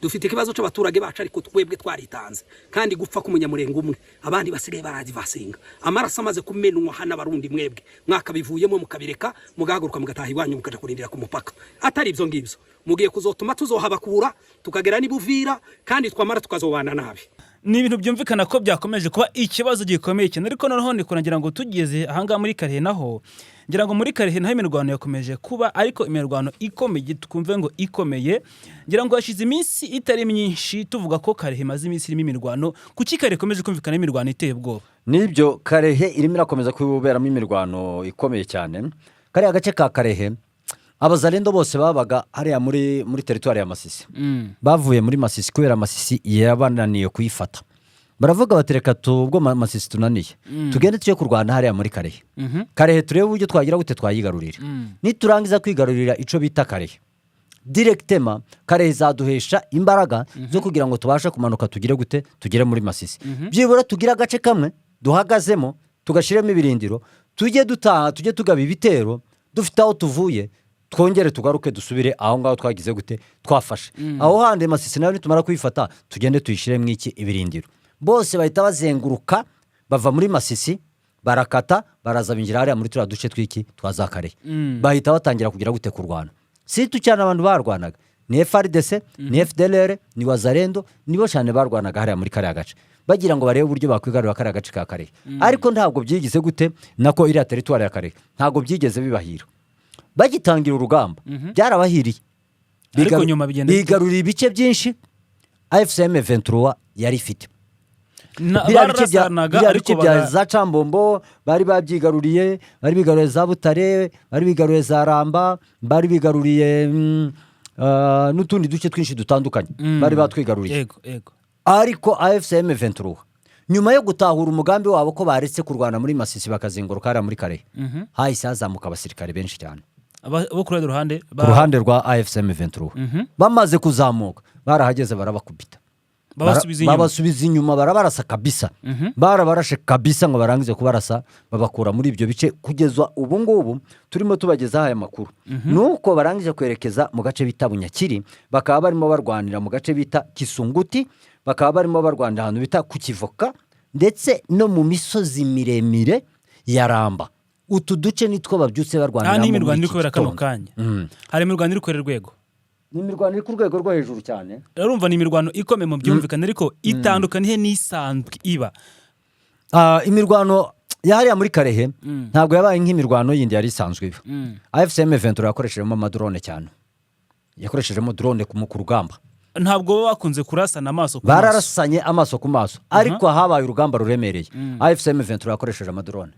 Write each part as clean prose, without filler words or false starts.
Dufite ikibazo cy'abaturage bacu, ariko twebwe twaritanze. Kandi gupfa k'Umunyamurengo umwe, abandi basigaye baradivasinga. Amaraso amaze kumenwa hano, Abarundi mwebwe mwakabivuyemo, mukabireka, mugahaguruka, mugataha iwanyu, mukaja kurindira ku mupaka. Atari ibyo ngibyo, mugiye kuzotuma tuzohabakura, tukagera n'ibuvira, kandi twamara tukazobana nabi. Ni ibintu byumvikana ko byakomeje kuba ikibazo gikomeye cyane. Ariko noneho ni kurangira ngo tugeze ahangaha muri Karehe naho, ngira ngo muri Karehe naho imirwano yakomeje kuba, ariko imirwano ikomeye, twumve ngo ikomeye. Ngira ngo hashize iminsi itari myinshi tuvuga ko Karehe imaze iminsi irimo imirwano. Kuki Karehe ikomeje kumvikana imirwano iteye ubwoba? Nibyo, Karehe irimo irakomeza kuberamo imirwano ikomeye cyane. Kariya gace ka Karehe, Abazarendo bose babaga hariya muri teritwari ya Masisi bavuye muri Masisi kubera Masisi yabananiye kuyifata. Baravuga bati: "Reka ubwo Masisi tunaniye, tugende tujye kurwana hariya muri Karehe. Karehe turebe uburyo twagira gute twayigarurira. Niturangiza kwigarurira icyo bita Karehe directement, Karehe izaduhesha imbaraga zo kugira ngo tubashe kumanuka, tugire gute, tugere muri Masisi. Byibura tugire agace kamwe duhagazemo, tugashyiremo ibirindiro, tujye dutaha, tujye tugaba ibitero dufite aho tuvuye, twongere tugaruke dusubire aho ngaho twagize gute, twafashe aho handi. Masisi nayo nitumara kuyifata, tugende tuyishyiremo iki, ibirindiro." Bose bahita bazenguruka, bava muri Masisi, barakata, baraza, binjira hariya muri turiya duce tw'iki, twa za Karehe. Bahita batangira kugira gute, kurwana. Si cyane abantu barwanaga ni FARDC, ni FDLR, ni Wazarendo, nibo cyane barwanaga hariya muri kariya gace, bagira ngo barebe uburyo bakwigarurira kariya gace ka Karehe. Ariko ntabwo byigize gute, nako iriya teritwari ya Karehe ntabwo byigeze bibahira. Bagitangira urugamba byarabahiriye. Ariko nyuma bigenda bite? Bigarurira ibice byinshi AFC M23 yari ifite. Biriya bice Bararasanaga, biriya ariko bice bya za Cambombo bari babyigaruriye, bari bigaruriye za Butare, bari bigaruriye za Ramba, bari bigaruriye n'utundi duce twinshi dutandukanye bari batwigaruriye. yego yego Ariko AFC M23, nyuma yo gutahura umugambi wabo ko baretse kurwana muri Masisi, bakazenguruka hariya muri Karehe, hahise hazamuka abasirikare benshi cyane. Bo ku rundi ruhande. Ku ruhande rwa AFC M23. Bamaze kuzamuka, barahageze, barabakubita. Babasubiza inyuma. Babasubiza inyuma, barabarasa kabisa. Barabarashe kabisa, ngo barangize kubarasa, babakura muri ibyo bice. Kugeza ubu ngubu turimo tubagezaho aya makuru, nuko barangije kwerekeza mu gace bita Bunyakiri, bakaba barimo barwanira mu gace bita Kisunguti, bakaba barimo barwanira ahantu bita ku Kivoka, ndetse no mu misozi miremire ya Ramba. Utu duce nitwo babyutse Aha barwaniramo ni muri imirwano iri iki kubera kano gitondo. kanya. Hari imirwano iri kubera rwego. Ni imirwano iri ku rwego rwo hejuru cyane. Urumva ni imirwano ikomeye mu byumvikane, ariko itandukaniye n'isanzwe iba? Imirwano yahariya muri Karehe ntabwo yabaye nk'imirwano yindi yari isanzwe iba. AFC M23 yakoreshejemo amadrone cyane, yakoreshejemo drone ku rugamba. Ntabwo baba bakunze kurasana amaso ku maso. Bararasanye amaso ku maso, ariko habaye urugamba ruremereye, AFC M23 yakoresheje amadrone.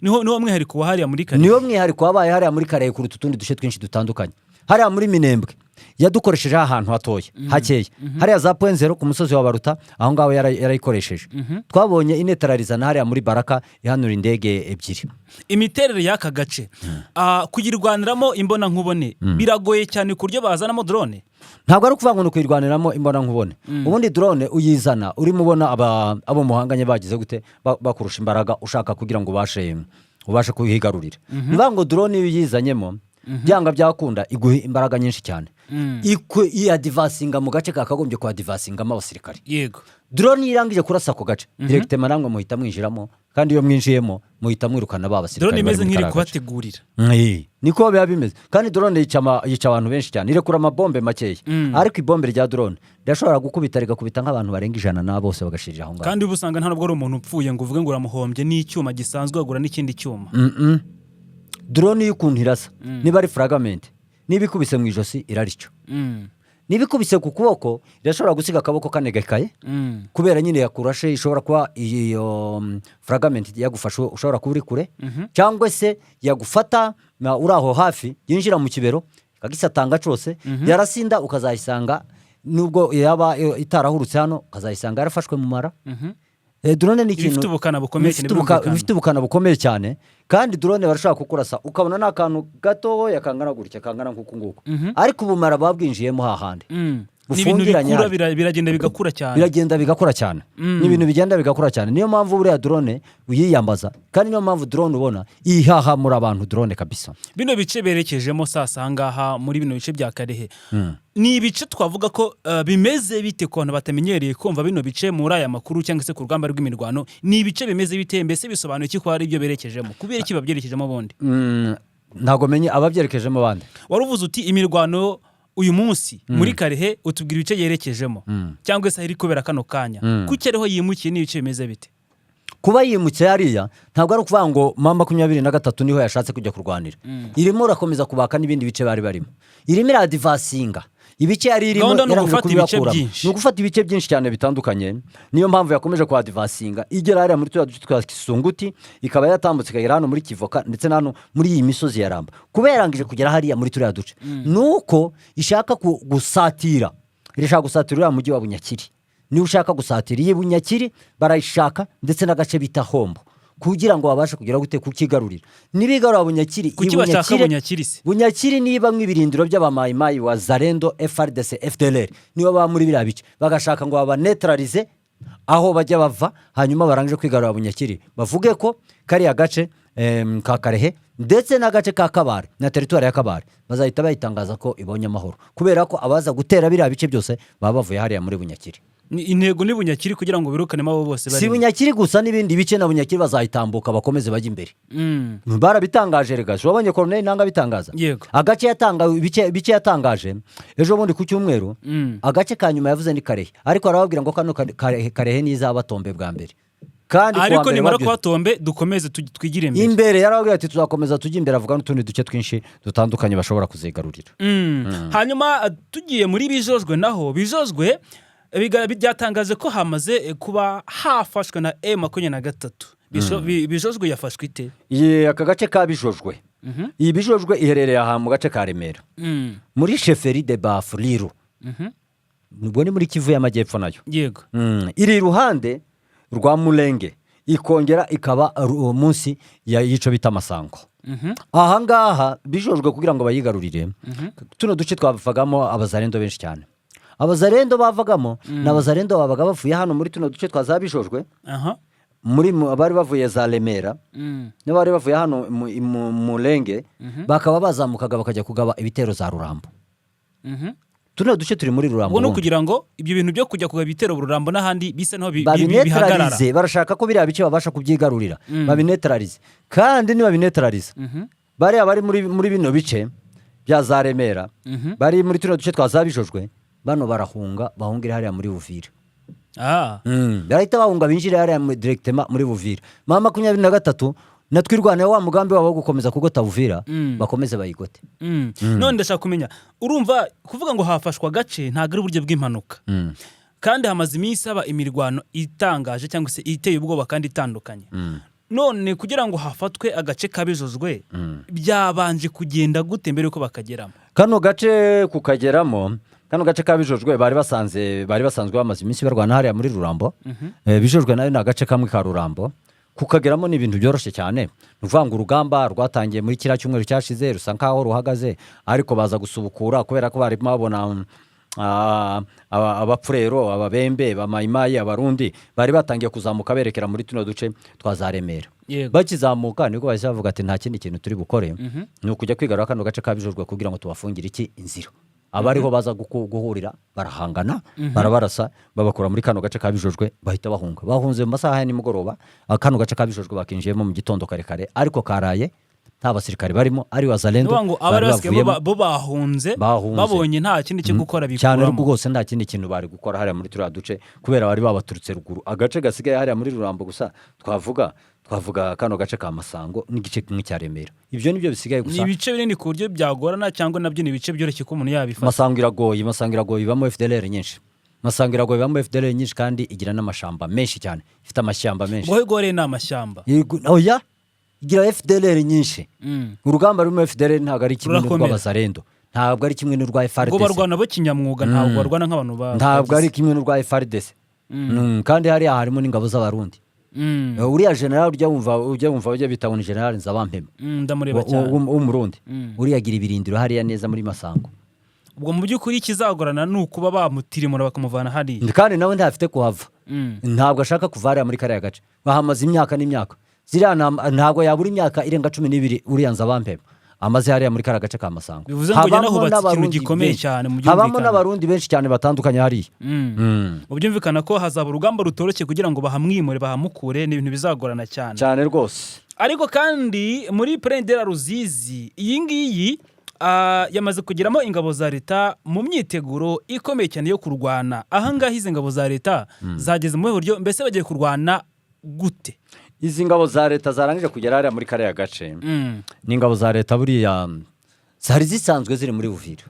Niho mwihariko wa hariya muri Karehe. Niwo mwihariko wabaye hariya muri Karehe kuruta utundi duce twinshi dutandukanye. Hariya muri Minembwe yadukoreshejeho ahantu hatoya hakeya, hariya za Point Zéro ku musozi wa Baruta, aho ngaho yarayikoresheje. Twabonye inetarariza hariya muri Baraka, ihanura indege ebyiri. Imiterere y'aka gace, kuyirwaniramo imbonankubone biragoye cyane ku buryo bazanamo drone? Ntabwo ari ukuvuga ngo ni ukuyirwaniramo imbonankubone. Ubundi drone uyizana urimo ubona abo muhanganye bagize gute, bakurusha imbaraga, ushaka kugira ngo ubashe kuhigarurira. Ni ukuvuga ngo drone iyo uyizanyemo, byanga byakunda iguha imbaraga nyinshi cyane, iyadivasinga mu gace kakagombye kuhadivasingamo abasirikare. Drone iyo irangije kurasa ako gace directement, namwe muhita mwinjiramo, kandi iyo mwinjiyemo muhita mwirukana ba basirikare Drone bari imeze muri nk'iri kariya gace. kubategurira. Niko biba bimeze. Kandi drone yica abantu benshi cyane, irekura amabombe makeya, ariko ibombe rya drone rirashobora gukubita, rigakubita nk'abantu barenga 100, na bose bagashirira aho ngaho. Kandi uba usanga nta nubwo ari umuntu upfuye ngo uvuge ngo uramuhombye, n'icyuma gisanzwe wagura n'ikindi cyuma. Drone iyo ukuntu irasa, niba ari fragment, niba ikubise mu ijosi irarica, niba ikubise ku kuboko irashobora gusiga akaboko kanegekaye, kubera nyine yakurashe, ishobora kuba iyo fragment yagufashe ushobora kuba uri kure, cyangwa se yagufata na uri aho hafi, yinjira mu kibero ikagisatanga cyose, yarasinda ukazayisanga, nubwo yaba itarahurutse hano, ukazayisanga yarafashwe mu mara. Drone ni ikintu Ifite ubukana bukomeye cyane, birumvikana. Ifite ubukana bukomeye cyane. Kandi drone barashobora kukurasa ukabona ni akantu gatoya kangana gutya, kangana nk'uku nguku, ariko ubumara buba bwinjiyemo hahandi. Ni ibintu bufungiranye bikura hariya. Biragenda bigakura cyane. Biragenda bigakura cyane, ni ibintu bigenda bigakura cyane. Niyo mpamvu buriya drone uyiyambaza, kandi niyo mpamvu drone ubona ihahamura abantu, drone kabisa. Bino bice berekejemo sasa ahangaha muri bino bice bya Karehe, ni ibice twavuga ko bimeze bite ku bantu batamenyereye kumva bino bice muri aya makuru cyangwa se ku rugamba rw'imirwano? Ni ibice bimeze bite mbese? Bisobanuye iki ko hari ibyo berekejemo? Kubera iki babyerekejemo bundi? Ntabwo menye ababyerekejemo bande. Wari uvuze uti imirwano uyu munsi muri Karehe, utubwira ibice yerekejemo cyangwa se aho iri kubera kano kanya. Kuki ariho yimukiye? Ni ibice bimeze bite? Kuba yimutse hariya ntabwo ari ukuvuga ngo M23 niho yashatse kujya kurwanira. Irimo irakomeza kubaka n'ibindi bice bari barimo, irimo iradivasinga ibice yari irimo. Gahunda ni Yarangije ugufata ibice kubibakuramo. byinshi. Ni ugufata ibice byinshi cyane bitandukanye. Niyo mpamvu yakomeje kuhadivasinga igera hariya muri turiya duce twa Kisunguti, ikaba yatambutse ikagera hano muri Kivoka ndetse na hano muri iyi misozi ya Ramba. Kuba yarangije kugera hariya muri turiya duce ni uko ishaka gusatira, irashaka gusatira uriya mujyi wa Bunyakiri. Niba ushaka gusatira iyi Bunyakiri barayishaka, ndetse n'agace bita Hombo, kugira ngo babashe kugera gute? Kukigarurira. Nibigarura Bunyakiri, Kuki iyi bashaka Bunyakiri se? Bunyakiri niba nk'ibirindiro by'abamayimayi wa Zalendo, FARDC, FDLR, niba baba muri biriya bice, bagashaka ngo babanetralize aho bajya bava. Hanyuma barangije kwigarura Bunyakiri, bavuge ko kariya gace ka Karehe ndetse n'agace ka Kabare na teritwari ya Kabare bazahita bayitangaza ko ibonye amahoro, kubera ko abaza gutera biriya bice byose baba bavuye hariya muri Bunyakiri. Intego ni Bunyakiri kugira ngo birukanemo abo bose Si barimo. Bunyakiri gusa, n'ibindi bice na Bunyakiri bazayitambuka bakomeze bajye imbere. Barabitangaje rega, si wabonye Colonel Nanga bitangaza? Yego. Agace yatanga, ibice yatangaje ejo bundi ku cyumweru, agace ka nyuma yavuze ni Karehe, ariko arababwira ngo kano Karehe nizabatombe bwa mbere, kandi kuwa Ariko mbere nimara babyutse- kubatombe dukomeze twigire imbere. Imbere yarababwira ati tuzakomeza tujye imbere, avuga n'utundi duce twinshi dutandukanye bashobora kuzigarurira. Hanyuma tugiye muri Bijojwe naho, Bijojwe byatangaje ko hamaze kuba hafashwe na M23. Bijojwe yafashwe ite? Iyi aka gace ka Bijojwe, iyi Bijojwe iherereye aha mu gace ka Remera, muri chefferie de Bafuliru, ubwo ni muri Kivu y'Amajyepfo nayo. Iri iruhande rwa Murenge, ikongera ikaba munsi ya y'ico bita Masango. Aha ngaha Bijojwe, kugira ngo bayigarurire, tuno duce twavagamo abazarendo benshi cyane. Abazarendo bavagamo ni abazarendo babaga bavuye hano muri tuno duce twa za Bijojwe, muri bari bavuye za Remera, n'abari bavuye hano mu Murenge, bakaba bazamukaga bakajya kugaba ibitero za Rurambo. Tuno duce turi muri Rurambo Ubwo ni ubundi. ukugira ngo ibyo bintu byo kujya kugaba ibitero Rurambo n'ahandi bisa naho bihagarara. Babinetralize. Barashaka ko biriya bice babasha kubyigarurira, babinetralize. Kandi nibabinetraliza, bariya bari muri bino bice bya za Remera, bari muri tuno duce twa za Bijojwe, bano barahunga, bahungira hariya muri Buvira. Barahita bahunga binjire hariya directement muri Buvira. M23 na Twirwaneho, wa mugambi wabo wo gukomeza kugota Buvira, bakomeze bayigote. None ndashaka kumenya, urumva kuvuga ngo hafashwe agace ntabwo ari uburyo bw'impanuka, kandi hamaze iminsi haba imirwano itangaje cyangwa se iteye ubwoba kandi itandukanye. None kugira ngo hafatwe agace kabijojwe byabanje kugenda gute mbere yuko bakageramo? Kano gace kukageramo, kano gace ka Bijojwe, bari basanzwe bamaze iminsi barwana hariya muri Rurambo. Bijojwe nayo ni agace kamwe ka Rurambo. Kukageramo ni ibintu byoroshye cyane. Ni ukuvuga ngo urugamba rwatangiye muri kiriya cyumweru cyashize, rusa nkaho ruhagaze, ariko baza gusubukura kubera ko barimo babona abapfurero, ababembe, bamayimayi, abarundi bari batangiye kuzamuka berekera muri tuno duce twa za Remera. Bakizamuka nibwo bahise bavuga ati nta kindi kintu turi bukore, ni ukujya kwigarura kano gace ka Bijojwe kugira ngo tubafungire iki? Inzira. Abariho baza guhurira, barahangana, barabarasa, babakura muri kano gace ka Bijojwe, bahita bahunga. Bahunze mu masaha ya nimugoroba. Kano gace ka Bijojwe bakinjiyemo mu gitondo kare kare, ariko karaye nta basirikare barimo, ari wazalendo Ni ukuvuga ngo abari bari basigayemo bavuyemo. bo bahunze. Bahunze. Babonye nta kindi cyo gukora Cyane. bikuramo. Rwose nta kindi kintu bari gukora hariya muri turiya duce, kubera bari babaturutse ruguru. Agace gasigaye hariya muri Rurambo gusa twavuga kano gace ka Masango n'igice kimwe cya Remera. Ibyo nibyo bisigaye Ni gusa. ibice binini ku buryo byagorana, cyangwa nabyo ni ibice byoroshye ko umuntu yabifata? Masango iragoye, Masango iragoye, ibamo FDLR nyinshi. Masango iragoye, ibamo FDLR nyinshi, kandi igira n'amashamba menshi cyane, ifite amashyamba menshi. Ubwo gore ni amashyamba? Yego, oya, igira FDLR nyinshi. Urugamba rurimo FDLR ntabwo ari kimwe Rurakomera. n'urw'abazarendo, ntabwo ari kimwe n'urwa Ubwo FARDC. barwana bo kinyamwuga, ntabwo barwana nk'abantu ba Ntabwo ari kimwe n'urwa FARDC. Kandi hariya harimo n'ingabo z'abarundi. Uriya general ujya wumva ujya bita ngo ni general Nzabampema Ndamureba cyane. w'umurundi, uriya agira ibirindiro hariya neza muri Masango. Ubwo mu by'ukuri ikizagorana ni ukuba bamutirimura bakamuvana hariya. Kandi nawe ntafite kuhava. Ntabwo ashaka kuva hariya muri kariya gace. Bahamaze imyaka n'imyaka. Ziriya ntabwo yabura imyaka irenga 12 uriya Nzabampema amaze hariya muri kariya gace ka Masango. Bivuze ngo Habamo yanahubatse ikintu n'Abarundi gikomeye benshi. cyane mu Habamo byumvikana. n'Abarundi benshi cyane batandukanye hariya. Mu byumvikana ko hazaba urugamba rutoroshye kugira ngo bahamwimure, bahamukure, ni ibintu bizagorana cyane. Cyane rwose. Ariko kandi muri Plaine de la Ruzizi, iyi ngiyi yamaze kugeramo ingabo za leta mu myiteguro ikomeye cyane yo kurwana. Ahangaha izi ngabo za leta zageze mu buryo, mbese bagiye kurwana gute? Izi ngabo za leta zarangije kugera hariya muri kariya gace ni ingabo za leta buriya zari zisanzwe ziri muri Uvira.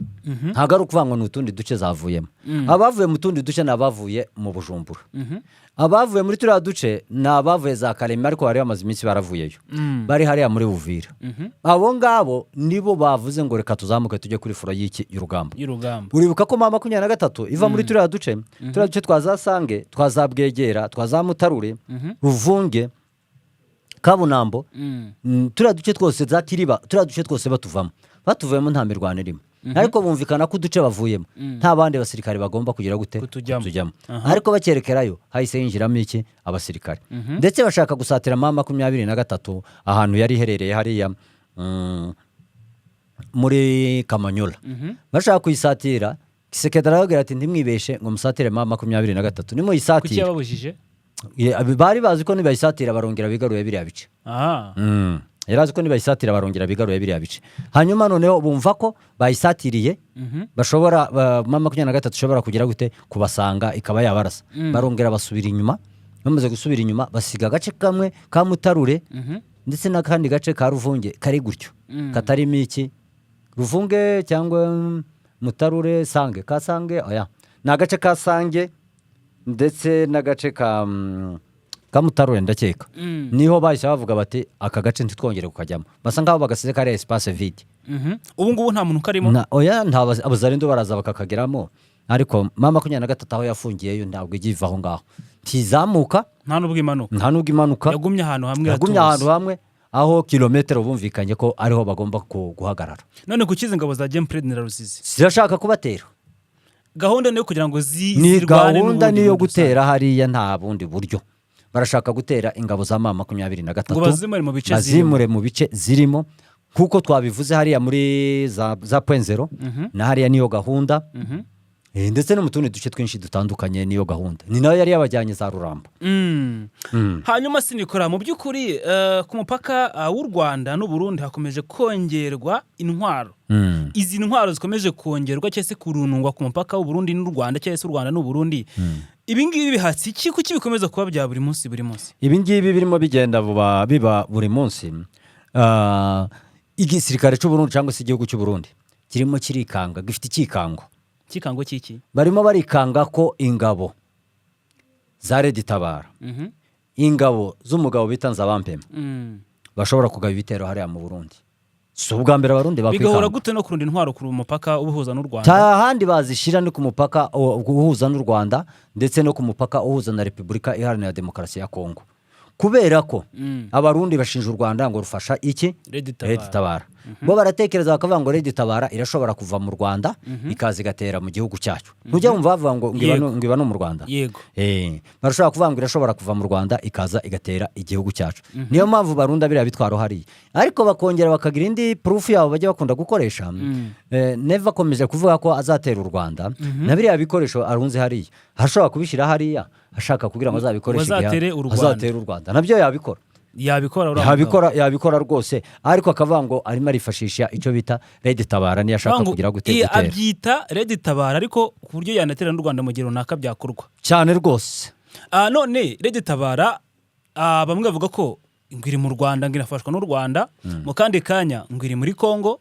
Ntabwo ari ukuvuga ngo ni utundi duce zavuyemo. Abavuye mu tundi duce ni abavuye mu Bujumbura. Abavuye muri turiya duce ni abavuye za Karema, ariko bari bamaze iminsi baravuyeyo, bari hariya muri Uvira. Abo ngabo nibo bavuze ngo reka tuzamuke tujye kuri front y'iki, y'urugamba. Y'urugamba. Uribuka ko M23 iva muri turiya duce twa za Sange, twa za Bwegera, twa za Mutarure, Ruvunge, Kabunambo, turiya duce twose, za Kiriba, turiya duce twose batuvamo, batuvuyemo nta mirwano irimo. Ariko bumvikana ko uduce bavuyemo nta bandi basirikare bagomba kugira gute? Kutujyamo. Kutujyamo. Ariko bakerekerayo hahise hinjiramo iki? Abasirikare. Ndetse bashaka gusatira M23 ahantu yari iherereye hariya muri Kamanyola. Bashaka kuyisatira, Tshisekedi arababwira ati ntimwibeshe ngo musatire M23. Kuki? Nimuyisatira Yababujije? Bari bazi ko nibayisatira barongera bigaruye biriya bice. Yari azi ko nibayisatira barongera bigaruye biriya bice. Hanyuma noneho bumva ko bayisatiriye bashobora M23 ishobora kugira gute? Kubasanga ikaba yabarasa. Barongera basubira inyuma. Bamaze gusubira inyuma basiga agace kamwe ka Mutarure ndetse n'akandi gace ka Ruvunge kari gutyo, katarimo iki, Ruvunge cyangwa Mutarure, Sange, ka Sange. Oya, ni agace ka Sange ndetse n'agace ka Mutarure ndakeka. Niho bahise bavuga bati aka gace ntitwongere kukajyamo. Basa nkaho bagasize kariya espace vide. Ubu ngubu nta muntu ukarimo? Oya, nta abazarindo baraza bakakageramo, ariko M23 aho yafungiyeyo ntabwo ijya iva aho ngaho, ntizamuka. Nta n'ubwo imanuka? Nta n'ubwo imanuka. Yagumye ahantu hamwe? Yagumye Iratuje. ahantu hamwe, aho kilometero bumvikanye ko ariho bagomba guhagarara. None kuki izi ngabo za Plaine de la Ruzizi Zirashaka kubatera. Gahunda niyo kugira ngo Ni zirwane gahunda n'ubundi niyo muri rusange. gutera hariya, nta bundi buryo. Barashaka gutera ingabo za M23. Ngo bazimure mu bice zirimo. Bazimure mu bice zirimo, nk'uko twabivuze hariya muri za Point Zéro na hariya niyo gahunda. Ndetse no mu tundi duce twinshi dutandukanye niyo gahunda, ni nayo yari yabajyanye za Rurambo. Hanyuma sinikora mu by'ukuri ku mupaka w'u Rwanda n'u Burundi hakomeje kongerwa intwaro. Izi ntwaro zikomeje kongerwa cyangwa se kurunungwa ku mupaka w'u Burundi n'u Rwanda cyangwa se u Rwanda n'u Burundi, ibi ngibi bihatse iki? Kuki bikomeza kuba bya buri munsi buri munsi? Ibi ngibi birimo bigenda buba biba buri munsi, igisirikare cy'u Burundi cyangwa se igihugu cy'u Burundi kirimo kirikanga, gifite ikikango. Kikango cy'iki? Barimo barikanga ko ingabo za RED Tabara, ingabo z'umugabo bita Nzabampema, bashobora kugaba ibitero hariya mu Burundi. Si ubwa mbere Abarundi Bigahura bakwikanga. gute no kurunda intwaro ku mupaka ubuhuza n'u Rwanda? Nta handi bazishyira, ni ku mupaka uhuza n'u Rwanda ndetse no ku mupaka uhuza na Repubulika Iharanira Demokarasi ya Kongo, kubera ko Abarundi bashinja u Rwanda ngo rufasha iki? RED Tabara. RED Tabara. Bo baratekereza bakavuga ngo RED Tabara irashobora kuva mu Rwanda ikaza igatera mu gihugu cyacu. Ntujya wumva bavuga ngo iba ngo iba no mu Rwanda? Yego. Barashobora kuvuga ngo irashobora kuva mu Rwanda ikaza igatera igihugu cyacu. Niyo mpamvu barunda biriya bitwaro hariya. Ariko bakongera bakagira indi proof yabo bajya bakunda gukoresha. Neva akomeje kuvuga ko azatera u Rwanda na biriya bikoresho arunze hariya, ashobora kubishyira hariya ashaka kugira ngo azabikoreshe igihe Azatere u Rwanda. Azatere u Rwanda, nabyo yabikora. Yabikora uriya mugabo. Yabikora, yabikora rwose, ariko akavuga ngo arimo arifashisha icyo bita RED Tabara niyo ashaka Ngo kugira gute? Gutera. Abyita RED Tabara, ariko ku buryo yanatera n'u Rwanda mu gihe runaka byakorwa. Cyane rwose. None RED Tabara, bamwe bavuga ko ngo iri mu Rwanda, ngo inafashwa n'u Rwanda, mu kandi kanya ngo iri muri Kongo,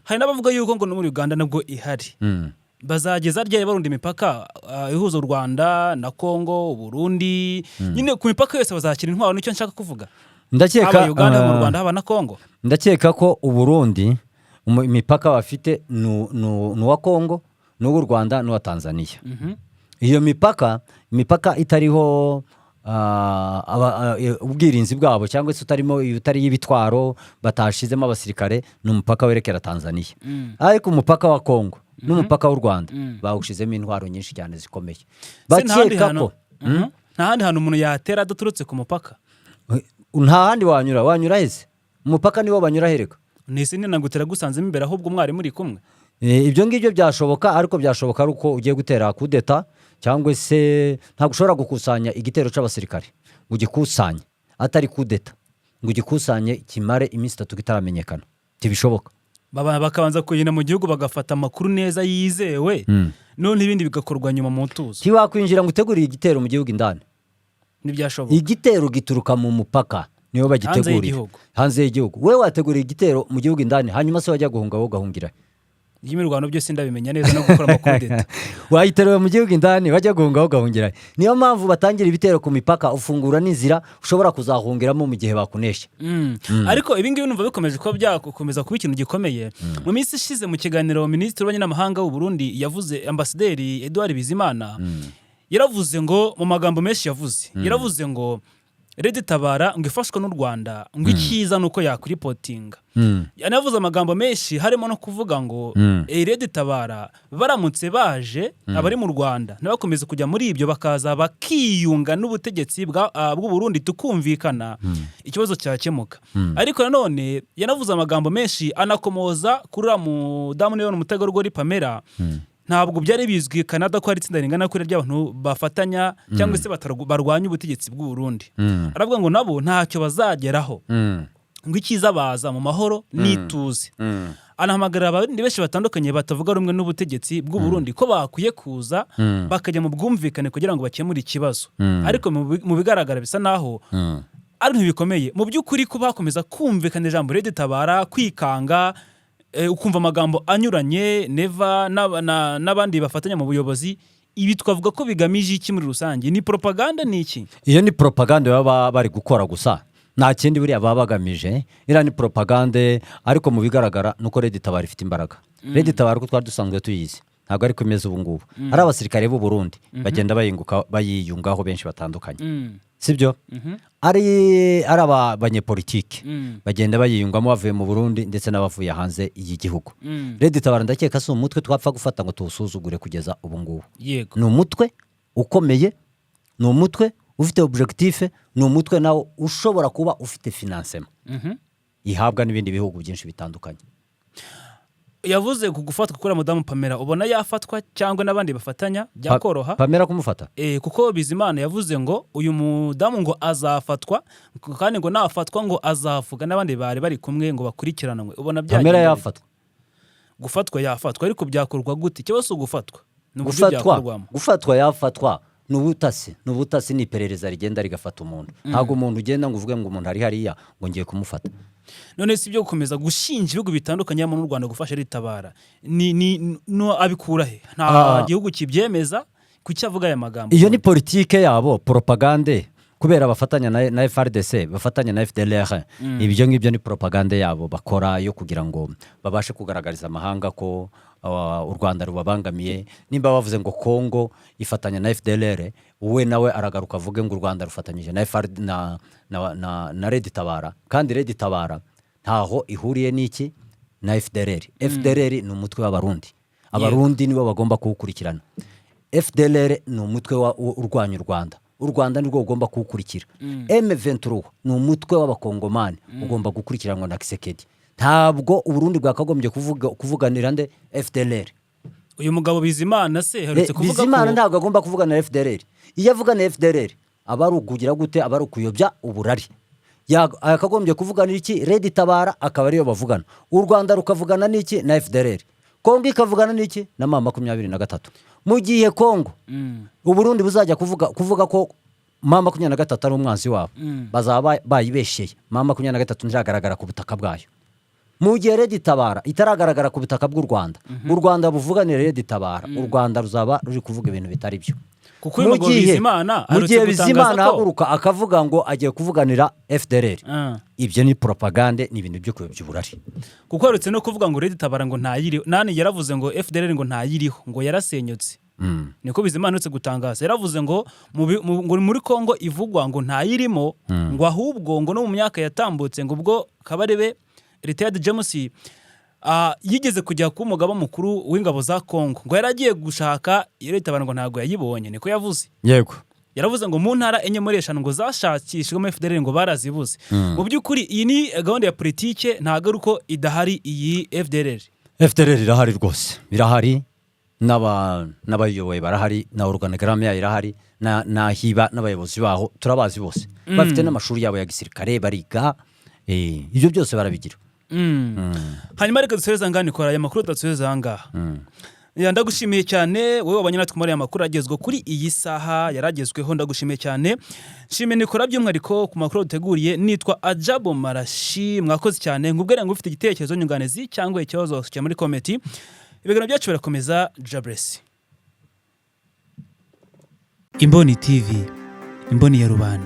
hari n'abavuga yuko ngo no muri Uganda nabwo ihari. Bazageza ryari barunda imipaka ihuza u Rwanda na Kongo, Burundi? Nyine ku mipaka yose bazakira intwaro, nicyo nshaka kuvuga. Ndakeka Haba Uganda, mu Rwanda, haba na Kongo. Ndakeka ko Uburundi imipaka bafite ni uwa Kongo, n'uw'u Rwanda, n'uwa Tanzania. Iyo mipaka itariho ubwirinzi bwabo cyangwa se utarimo, utariho ibitwaro, batashizemo abasirikare, ni umupaka werekera Tanzania. Ariko umupaka wa Kongo N'umupaka w'u Rwanda bawushizemo intwaro nyinshi cyane zikomeye. Se nta handi Bakeka hantu ko Nta handi hantu umuntu yatera adaturutse ku mupaka? Nta handi wanyura. Wanyura heze? Umupaka niwo banyura hereka. Ntisi ninagutera gusanzemo imbere, ahubwo mwari muri kumwe. Ibyo ngibyo byashoboka, ariko byashoboka ari uko ugiye gutera kudeta, cyangwa se ntabwo ushobora gukusanya igitero cy'abasirikare ngo ugikusanye atari kudeta, ngo ugikusanye kimare iminsi 3 kitaramenyekana. Ntibishoboka. Bakabanza kugenda mu gihugu bagafata amakuru neza yizewe, none ibindi bigakorwa nyuma mu mutuzo. Ntiwakwinjira ngo utegurire igitero mu gihugu indani. Ntibyashoboka. Igitero gituruka mu mupaka, niyo bagitegurira. Y'igihugu. Hanze y'igihugu. We wategurira igitero mu gihugu indani, hanyuma se wajya guhunga, wowe ugahungira? Iby'imirwano byose ndabimenya neza, no gukora amakudeta. Wayiteruye mu gihugu indani, wajya guhunga, wowe ugahungira? Niyo mpamvu batangira ibitero ku mipaka, ufungura n'inzira ushobora kuzahungiramo mu gihe bakunesha. Ariko ibi ngibi numva bikomeje kuba byakomeza kuba ikintu gikomeye. Mu minsi ishize, mu kiganiro minisitiri w'ububanyi n'amahanga w'u Burundi yavuze, ambasaderi Edouard Bizimana, yaravuze ngo, mu magambo menshi yavuze, yaravuze ngo Red Tabara ngo ifashwe n'u Rwanda, ngo icyiza ni uko yakuripotinga. Yanavuze amagambo menshi, harimo no kuvuga ngo Red Tabara baramutse baje, abari mu Rwanda ntibakomeze kujya muri ibyo, bakaza bakiyunga n'ubutegetsi bw'u Burundi, tukumvikana, ikibazo cyakemuka. Ariko nanone yanavuze amagambo menshi, anakomoza kuri uriya mudamu, niba ni umutegarugori Pamela. Ntabwo byari bizwi Canada ko hari itsinda ringana kuriya ry'abantu bafatanya cyangwa se barwanya ubutegetsi bw'u Burundi. Aravuga ngo nabo ntacyo bazageraho, ngo icyiza baza mu mahoro n'ituze. Anahamagarira abandi benshi batandukanye batavuga rumwe n'ubutegetsi bw'u Burundi ko bakwiye kuza bakajya mu bwumvikane kugira ngo bakemure ikibazo. Ariko mu bigaragara bisa naho ari ibintu bikomeye mu by'ukuri kuba hakomeza kumvikana ijambo Red Tabara, kwikanga, ukumva amagambo anyuranye Neva n'abandi bafatanya mu buyobozi. Ibi twavuga ko bigamije iki muri rusange? Ni propaganda? Ni iki? Iyo ni propaganda baba bari gukora gusa, nta kindi buriya baba bagamije. Iriya ni propagande, ariko mu bigaragara ni uko Red Tabara ifite imbaraga. Red Tabara uko twari dusanzwe tuyizi ntabwo ariko imeze ubu ngubu. Ari abasirikare b'u Burundi bagenda bayinguka, bayiyungaho benshi batandukanye, sibyo? Ari aba banyepolitike bagenda bayiyungamo bavuye mu Burundi ndetse n'abavuye hanze y'igihugu. Red Tabara ndakeka si umutwe twapfa gufata ngo tuwusuzugure kugeza ubu ngubu. Ni umutwe ukomeye, ni umutwe ufite objectif, ni umutwe nawo ushobora kuba ufite financement ihabwa n'ibindi bihugu byinshi bitandukanye. Yavuze ku gufatwa kuri mudamu Pamela. Ubona yafatwa cyangwa n'abandi bafatanya byakoroha? Pamela kumufata? Kuko Bizimana yavuze ngo uyu mudamu ngo azafatwa, kandi ngo nafatwa ngo azavuga n'abandi bari bari kumwe ngo bakurikiranwe. Ubona Pamela byagenda bite? Yafatwa? Gufatwa yafatwa, ariko byakorwa gute? Ikibazo si ugufatwa, ni uburyo Gufatwa byakorwamo. Gufatwa yafatwa, ni ubutasi, ni ubutasi, ni iperereza rigenda rigafata umuntu. Ntabwo umuntu ugenda ngo uvuge ngo umuntu ari hariya ngo ngiye kumufata. None si ibyo gukomeza gushinja ibihugu bitandukanye harimo n'u Rwanda gufasha ritabara, ni no abikura he? Nta gihugu kibyemeza. Kuki avuga aya magambo? Iyo ni politike yabo, propagande, kubera bafatanya na FARDC, bafatanya na FDLR. Ibyo ngibyo ni propagande yabo bakora yo kugira ngo babashe kugaragariza amahanga ko u Rwanda rubabangamiye. Nimba bavuze ngo Kongo ifatanya na FDLR, we nawe aragaruka avuge ngo u Rwanda rufatanyije na FRD, na Red Tabara, kandi Red Tabara ntaho ihuriye n'iki? Na FDLR. FDLR ni umutwe w'Abarundi, Abarundi nibo bagomba kuwukurikirana. FDLR ni umutwe urwanya u Rwanda, u Rwanda nirwo rugomba kuwukurikira. M23 ni umutwe w'Abakongomani, ugomba gukurikiranwa na Tshisekedi. Ntabwo Uburundi bwakagombye kuvuganira nde? FDLR. Uyu mugabo Bizimana se aherutse kuvuga Bizimana ko ntabwo agomba kuvugana na FDLR. Iyo avugana na FDLR aba ari ukugira gute? Aba ari ukuyobya uburari. Yakagombye kuvuganira iki? Red Tabara, akaba ariyo bavugana. U Rwanda rukavugana n'iki? Na FDLR. Kongo ikavugana n'iki? Na M23. Mu gihe Kongo, Uburundi buzajya kuvuga ko M23 ari umwanzi wabo, bazaba bayibesheye. M23 ntiragaragara ku butaka bwayo. Mu gihe Red Tabara itaragaragara ku butaka bw'u Rwanda, u Rwanda buvuganire Red Tabara, u Rwanda ruzaba ruri kuvuga ibintu bitari byo. Kuko uyu Mu mugabo Bizimana mu aherutse gihe gutangaza Bizimana ko ahaguruka akavuga ngo agiye kuvuganira FDLR, ibyo ni propagande, ni ibintu byo kuyobya uburari. Kuko aherutse no kuvuga ngo Red Tabara ngo ntayiriho. Nani yaravuze ngo FDLR ngo ntayiriho, ngo yarasenyutse. Niko Bizimana aherutse gutangaza. Yaravuze ngo ngo muri Kongo ivugwa ngo ntayirimo, ngo ahubwo ngo no mu myaka yatambutse, ngo ubwo Kabarebe retired James Yigeze kujya kuba umugaba mukuru w'ingabo za Kongo, ngo yari agiye gushaka iyo leta, ngo ntabwo yayibonye, niko yavuze. Yaravuze ngo mu ntara enye muri eshanu ngo zashakishijwemo FDLR ngo barazibuze. Mu by'ukuri iyi ni gahunda ya politike, ntabwo ari uko idahari iyi FDLR. FDLR irahari rwose, irahari, n'abayiyoboye barahari, na organigramme yayo irahari, n'ahiba n'abayobozi baho turabazi bose, bafite n'amashuri yabo ya gisirikare, bariga, ibyo byose barabigira. Hanyuma reka dusoreze aha ngaha, Nikora, aya makuru tudasoreze aha ngaha. Yeah, ndagushimiye cyane wowe wabanye natwe muri aya makuru agezweho kuri iyi saha yaragezweho. Ndagushimiye cyane, nshimiye Nikora by'umwihariko ku makuru duteguriye. Nitwa Ajabo Marashi, mwakoze cyane. Nkubwire ngo ufite igitekerezo, nyunganizi cyangwa ikibazo wasukira muri comment. Ibiganiro byacu birakomeza. Jabresi. Imboni TV, imboni ya rubanda.